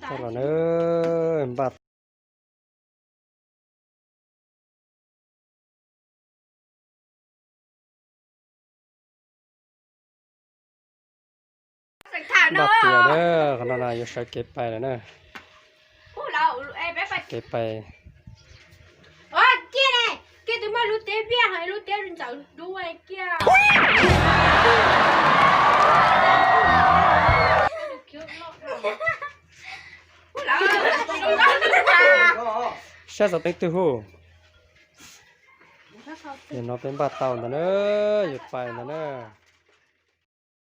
Tau los na, npaj npaj tias na, qhov no na yuav sawv kev pais lawm na. Kev pais. Kiag ne, kiag tus muaj lub teb viaj ho lub teb ntxawm dub kiag. Saib xov tooj twg hu. Nim no peb npaj tau ntawd na, yuav pais ntawd na.